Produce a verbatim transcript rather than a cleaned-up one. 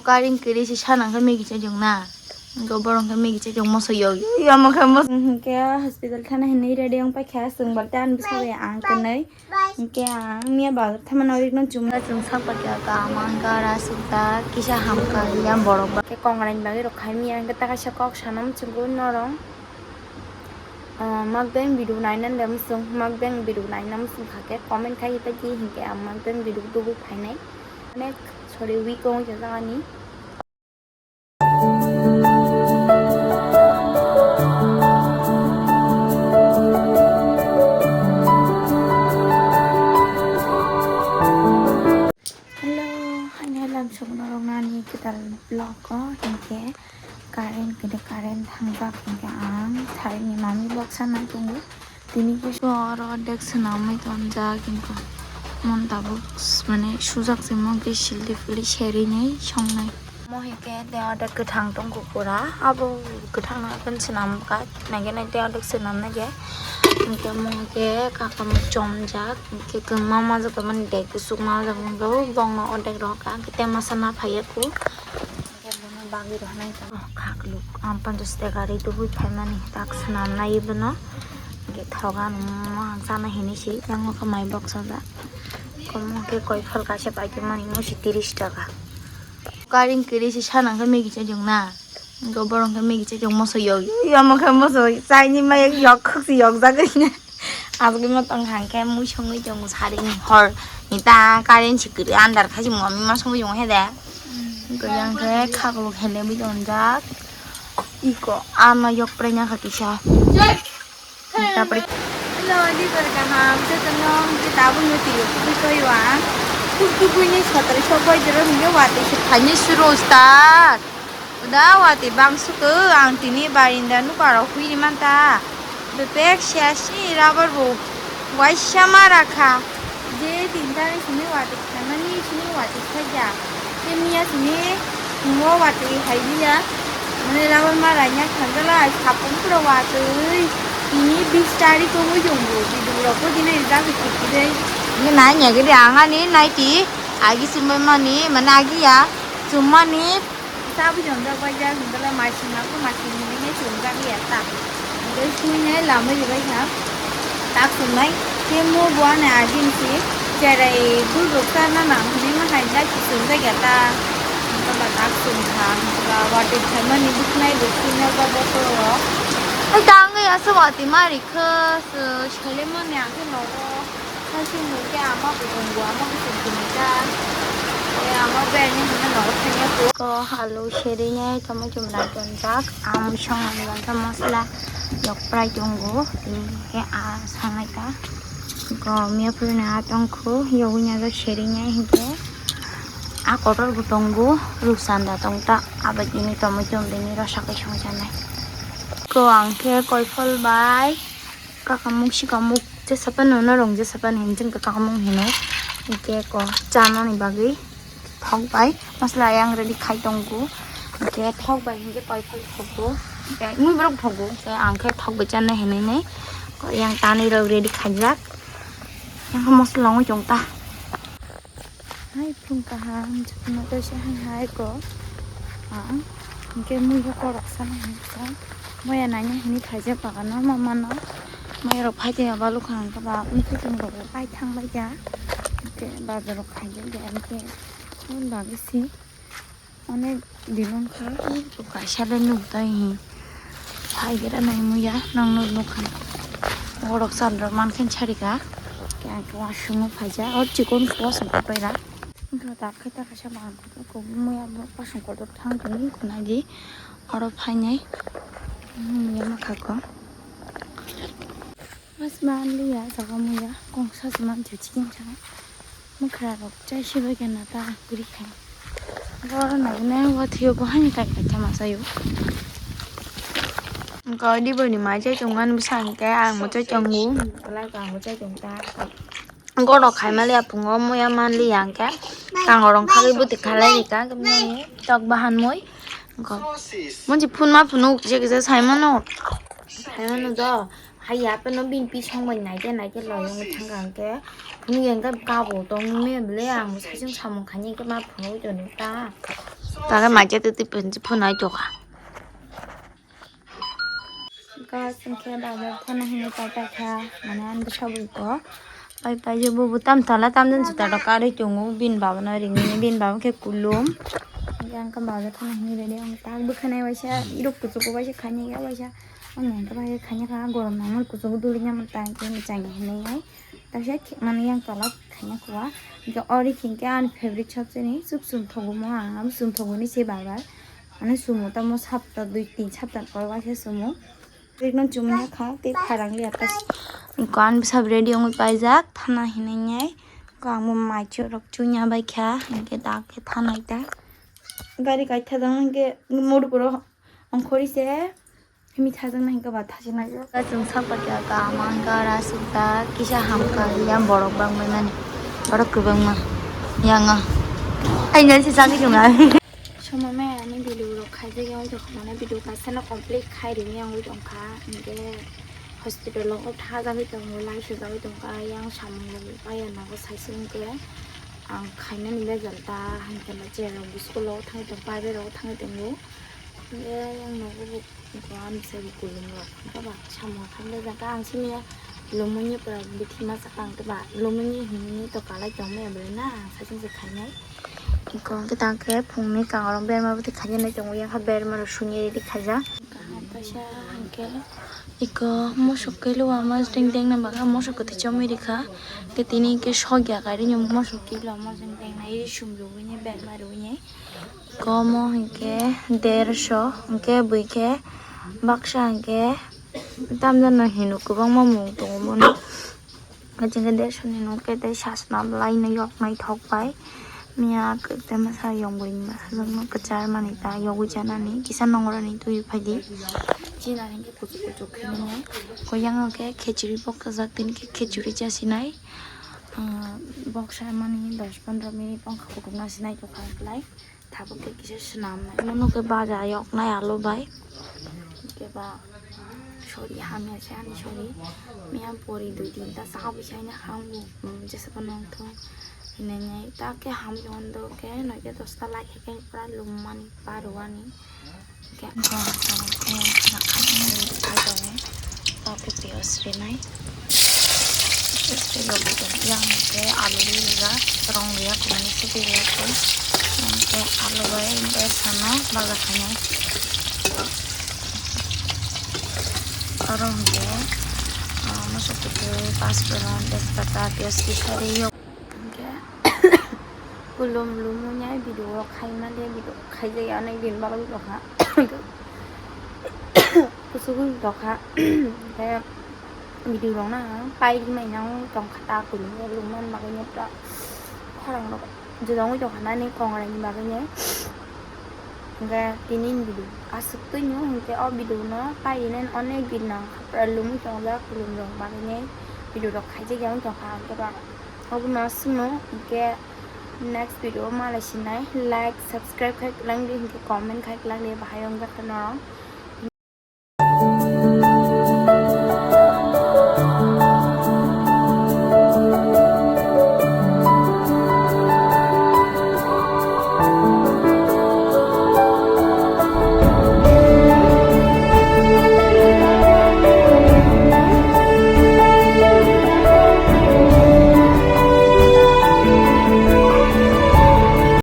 Karing kiri si sana khe Maggie chajong na. Go borong khe Maggie chajong moso yo. Yo mo khe moso. Hingke hospital thana hinwi ready wng paikha, chwng bo tan bwsa bai ang kwnwi. Hingke ang miya ba thama no rikno chum. Chwng sak paikha ka amang gara sukta kisa hamka ya borok ba. Ke kongrai bagwi rok khai miya hingke ta kaisa kok sanam chwngwi norong. Ah, mukbang video nainani de mosong, mukbang video naina mosong kha khe comment khai phaidi, hinkhe ang mukbang video tubu phainai. Onek, sorry, week wng jagani. Hello, haino lamsok norok nani kwtal vlog o, hinkhe current kwrwi, current thangjak, hinkhe ang tharini mami boksa nai tongo. Tini khe oro ordek swnamwi tonjak, hinkhe mon tabuk s-, mane sujak se mon khe sildi pili serwi nai songnai. Mo hinkhe de ordek kwthang tongkho pura, abo kwthang no swnam kha. Nai khe nai tei ordek swnam nai khe. Hinkhe mo hinkhe kaka muk chomjak, hinkhe kwbangma majak mani de kuchuk majak nukjago, bongno ordek rohor kha, hinkhe tei masa na phaiya kho. Hinkhe bono bagwi rohornai tong kha kwlwk. Ang ponchash taka ri tubui phaimani tak swnam nai bono. Hinkhe thoga nung mohang chana hinwi se, yang khe mai boksajak. Omo khe koi phal kaisa paikhe mani musi tris taka. Karing kiri si sana khe Maggie chajong na. Go borong khe Maggie chajong moso yok. Yo mo khe moso chaini ma yok khuk si yok jagwi ne. Asgwi ma tong hang khe mui songwi tongo sari ni hor. Ni ta current si kiri andar kha si mami ma songwi tongo he de. Go yang khe khaklo khele bi tonjak. Iko ama yok prai na kha kisa. Tapri. Hello, di bar kaham, jotono, di tabuk no tiyo, kubui koi wa. Kuk kubui ni sotro so koi jero hinge wati se phani suro start. Uda wati bang suku, ang tini barinda nu baro hui ni manta. Bebek sia si rubber bo. Waisa ma rakha. Je tinta ni simi wati khaimani simi wati khaija. Khe miya simi ngo wati hai liya. Mane rubber ma raina khanjala ai sapung pura watwi. Tini bis tarik wngwi tongo. Bidung rok bo tini rijak khe kiri. Ni nai nya gidi ang ani naiti agi simi mani mane agi ya chumani. Sa bujang jak bai jak hinjala mai sima ko mai simi ni chum jak ya ta. Dei sui nai lamai ribai kha. Tak sumai. Khe mo bo ani agin si cherai gul rok sa na nang hini ma hai dai ki sum jak ya ta. Ba tak sum kha. Ba wati khai mani buknai bo sui na ba bo to. Ai tang ya so wati mari kha so chele mani agi no. Haising hwnkhe ama bo tongo, ama bo tongkhe nai ta. Tei ama bo ani hwnna nogo thangya ko. Ko alu serine tomato mwnai tonjak, ang song ani bagwi masala yok prai tongo, tini hwnkhe a sangnai ta. Ko miya phuru ni a tongkhu, yogwi nai serine hwnkhe a kotor bo tongo, ruk sanda tong ta, abo tini tomato bini rosa kai songjanai. Ko ang khe koiphol bai. Kakamung sikamung jesa phano norong jesa phano hinwi chwng kakamung hino. Hwnkhe ko chanani bagwi thok bai masla yang ready khai tongo. Hwnkhe thok bai hwnkhe koiphal thogo. Hwnkhe mui borok thogo. Hwnkhe ang khe thok bai chana hinwi nai. Ko yang tanwi rok ready khaijak. Yang khe masla wngwi chwng ta. Hai phung kaham, jotono kaisa hai hai ko. Ah, hwnkhe muiya koroksa no hwnkhe. Muiya naina hwnwi phaijak bagano mamano. Muiya rok phai tongya balukhang khe ba, wngkhe chwng rok bai thang bai ya. Hwnkhe bazar rok khaijak ya hwnkhe. Aboni bagwi se onek din wngkha, kaisa le nuk dai hi. Phai gira nai muiya, nang nuk nukha. Borok sal rok mankhe sari ka. Khe ang khe wasung o phaijak, o chikon khe wasung o paira. Wngkha tak khe ta kaisa bang khe kubui muiya borok wasung kotor thang tongwi khwnagi. Oro phainai muiya mwkhako. Mas manliya jaga muiya kongsa se manthok chikon sa. Mwkhra rok chai se bai khe nata kwrwi kha. Oro nai nai wathiyo bo hani kai kai tama sayo. Ko di boni mai chai tong ani bwsa hwnkhe ang bo chai tongo. Gorok khai maliya phungo muiya manliya hwnkhe. Kangorong khagwi bwtwi khalai rika khe mani tok bahan mui. Ko monji phunma phunu kisa kisa sai mano. Sai mano do. Hai ya, peno bini pisong bai naikhe, naikhe loyong thangkha hwnkhe, phunukya hwnkhe kabo tongmani bwle, ang saichung samung khaini hwnkhe ma phunugwi tongdi ta. Tara maja tu tu pensi phone ai toka. Guys, hingke bazar thana hini pai pai kha, mane ang bwsa bui ko. Pai pai je bubu tam tala tam den juta rok karwi tongo, bin baba no ringni, bin baba khe kulum. Hingke ang khe bazar thana hini ready ang tak bwkhanai waisa, irok kuchugo waisa, khani ya waisa. Ang yang khe bai khani kha, gorom nangmani kuchugo duri nangmani ta hingke mwchang hinwi ai. Taksa khikmani yang tola khaina kua. Hingke ori hingke ani favorite sabjani chuk chum thogo mo ang, abo chum thogo ni se bar bar. Ani sumo tamo sapta dui tin sapta por waisa sumo. Prekno chumya kha, tei kharang liya ta. Ko ani bwsa ready wngwi paijak, thana hinwi nai. Ko ang bo mai chorok chunya bai kha, hingke dak khe thanai ta. Gari kai thajak hingke modu puro ongkhori se. Himi thajak na hingke ba thajak nai. Ka chwng sak patia ka ama gara sukta kisa hamka yang borok bangmani. Borok kwbangma. Yang a. Ai nai se chagwi chwng ai. Somo me ani video rok khaijak ya, oi tongkha, mane video kaisa no complete khai rini wngwi tongkha, hingke hospital o thajagwi tongo, lai sujagwi tongkha, yang samung rok paiya nogo saising khe ang khainani bejal ta, hingke ma chair rok school o thangwi tongo, private rok thangwi tongo, hingke yang nogo bo. Iko ani bwsai bo kulum rok, hwnkhe ba samung khaimle jaka ang simiya lumuni pura bithi masa kang khe ba lumuni hinwi to kalai tongmaya bwlai na ang sachung se khainai. Iko hwnkhe tang khe phungni kang oro berma bwtwi khainani tongo, yang kha berma rok suni ready khaijak. Kaham kaisa hwnkhe iko mosok khe luwa ma deng deng na baga mosok kwthwi chomwi rikha, khe tini khe sogya kainwi mosok khe luwa ma deng deng na iri sum rwui berma rwui. Komo hinkhe derso, hinkhe bui khe baksa hinkhe tamjano hino kwbangma mung tongo bono. Hinkhe derso ni nokhe tei sasma bwlaino yok naithok bai. Miya khe tei masa yong bui masa jokno kwchar manwi ta yogwi chanani kisa nongrani twiwi phaidi. Chini hinkhe kuchuk kuchuk khe manya. Koi yang hinkhe khechuri bokjak tini khe khechuri chasinai. Ah, boksa mani dos pondro minute wngkha kuchuk nasinai tongkha belai. Tabuk khe kisa swnam nai. Imo nokhe baja yoknai alu bai. Khe ba sori hamya se ani sori. Miya pori dui tinta sa bai sai na ham bo, um, jesa ko nong thung. Hinai nai ta khe ham yondo khe noi khe dosta lai khe khe pura lum mani paru ani. Khe ang khe nakha ni pai tongo. Ta khe piyaj rinai. Piyaj ri rok yang khe alu ri rijak, rong rijak, kumani se ri rijak khe. Yang khe alu bai bersano baja khainai. Oro hwnkhe, ah, moso kwtwi, pasphuron, tejpata, piyaj kisa ri yok. Hwnkhe kulum lum wngya video o khaima de video khaijak ya onek din bagwi tongkha. Kuchugwi tongkha. Hwnkhe video rok na pai rimai nang tongkha ta kulum o lum man bagwi no pura khorang rok jodongwi tongkha nani kongrai ni bagwi no. Hwnkhe tini ni video aswk twi no hwnkhe o video no pai rinai onek din nang kha pura lumwi tongjak kulum rok bagwi no video rok khaijak ya wng tongkha hwnkhe ba. Obo no aswkno hwnkhe next video o malai sinai like subscribe khai kwlangdi hwnkhe comment khai kwlangdi bahai wngjak khe norok.